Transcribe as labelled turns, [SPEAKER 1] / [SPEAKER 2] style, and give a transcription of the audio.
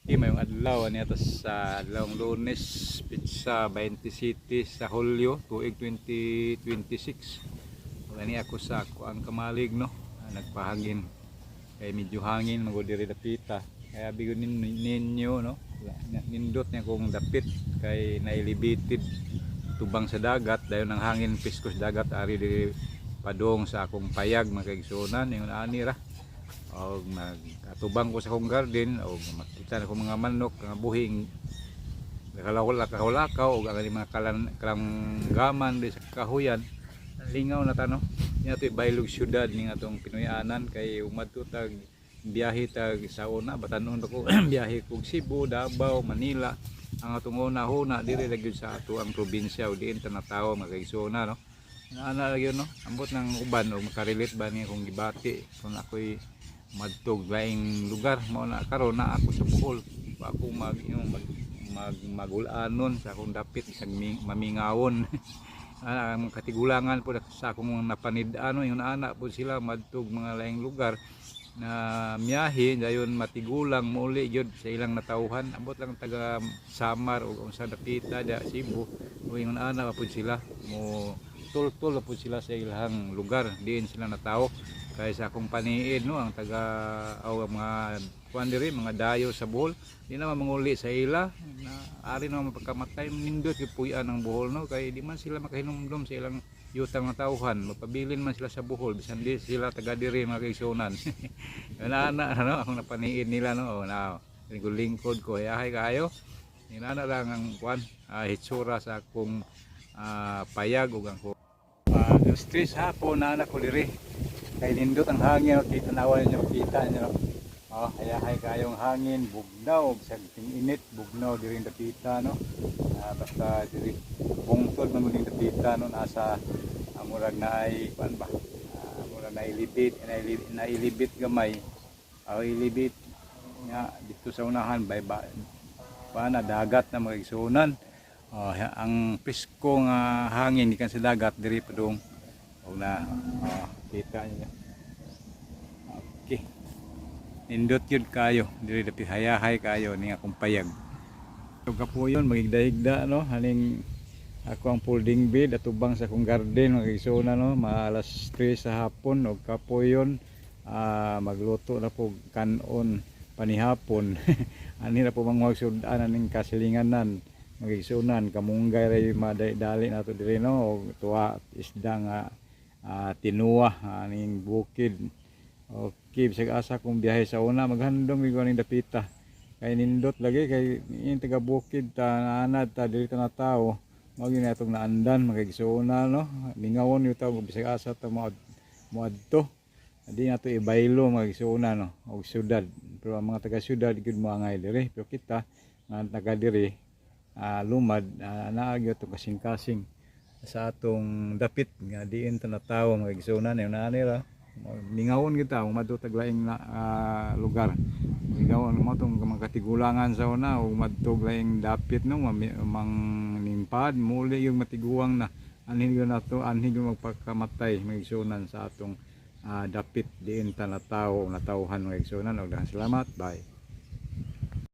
[SPEAKER 1] Okay, maayong adlaw niya ta sa adlawng Lunes, petsa 27 sa Hulyo, tuig 2026. Wala ni ako sa ako ang kamalig, no. Nagpahangin. Kay medyo hangin magud diri dapita. Kaya bigon ninyo, no. Nindot niya kong dapit kay nailibited tubang sa dagat, dayon ang hangin piskos dagat ari diri padong sa akong payag, mga kaigsuonan, ingon ani ra. Og nag-atubang ko sa akong garden og makita na ko mga manok nga buhing nakalakaw og ang mga kalanggaman di sa kahuyan. Lingaw na ta, no. Ni ato baylog syudad ning atong Pinoyanan kay umadto tag biyahe tag sa una, batanon ba ko, biyahe kog Cebu, Davao, Manila, ang atong una huna diri ra gyud sa ato ang probinsya o diin ta natawo, mga kaigsoona, no. Ana ra gyud, no. Ambot ng uban og makarelate ba niya kung gibati kung ako'y madtog laing lugar. Mao na karon na ako sa Bohol pa ako mag yung mag, mag magulanon sa akong dapit isang mamingawon. Ang katigulangan po sa akong mga napanid-ano, yung ana po sila madtog mga laing lugar na miyahe, dayon matigulang muuli gyud sa ilang natawhan. Ambot lang taga Samar o unsa dapita da Cebu o ingon ana pa pud sila, mo tultol pa pud sila sa ilang lugar diin sila natawo. Kay sa akong paniid, no, ang taga o ang mga kuan diri, mga dayo sa Bohol, di naman manguli sa ila na ari naman pagkamatay. Nindot gyud puy-an ang Bohol, no, kay di man sila makahinumdum sa ilang yutang natawhan. Mapabilin man sila sa Bohol bisan di sila taga diri, mga kaigsuonan. Na na ano akong napaniid nila, no. Na lingkod lingkod ko hayahay kaayo. Inana lang ang kuan, hitsura sa akong payag ug ang stress hapon na anak ko diri kay nindot ang hangin, no. Tanawan ninyo, makita niyo, no? Oh, hayahay kayong hangin, bugnaw bisag ting-init, bugnaw diri dapita, no. Basta diri bungtod man gud dapita, no, nasa murag naay kuan ba, murag nailibit gamay, ilibit nga dito sa unahan bay ba pa na dagat na, mga igsuonan. Oh, ang presko nga hangin gikan sa dagat diri padung og na, oh, kita niyo. Okay, nindot yun kayo diri dapit, hayahay kayo ning akong payag. So kapuyon magigda-higda, no, haning ako ang folding bed atubang sa akong garden, mga igsuonan, no. Maalas 3 sa hapon og kapuyon, magluto na po kanon panihapon. Ani na po mga sudan aning kasilinganan, mga igsuonan. Kamunggay ray madali nato diri, no, og tuwa isda nga tinuwa aning bukid. Okay, bisag asa kung biyahe sa una, maghandom gyud aning dapita kay nindot lagi, kay yung taga bukid ta, naanad ta dili ta na tao, mao gyud na atong naandan, mga igsuonan, no. Mingawon yung tao bisag asa ta moadto, di nato ibaylo, mga igsuonan, no, og syudad. Pero ang mga taga syudad gyud moangay diri, pero kita nga taga diri, lumad, naa gyud atong kasing-kasing sa atong dapit nga diin ta natawo, mga igsuonan. Yung naa nila mingawon kita kung madto tag laing na, lugar. Mingawon mo tong mga katigulangan sa una ug madto laing dapit, no, mang nimpad muli yung matiguang na anhin gyud nato, anhin gyud magpakamatay, mga igsuonan, sa atong dapit diin ta natawo, natawhan, mga igsuonan. Og daghang salamat, bye.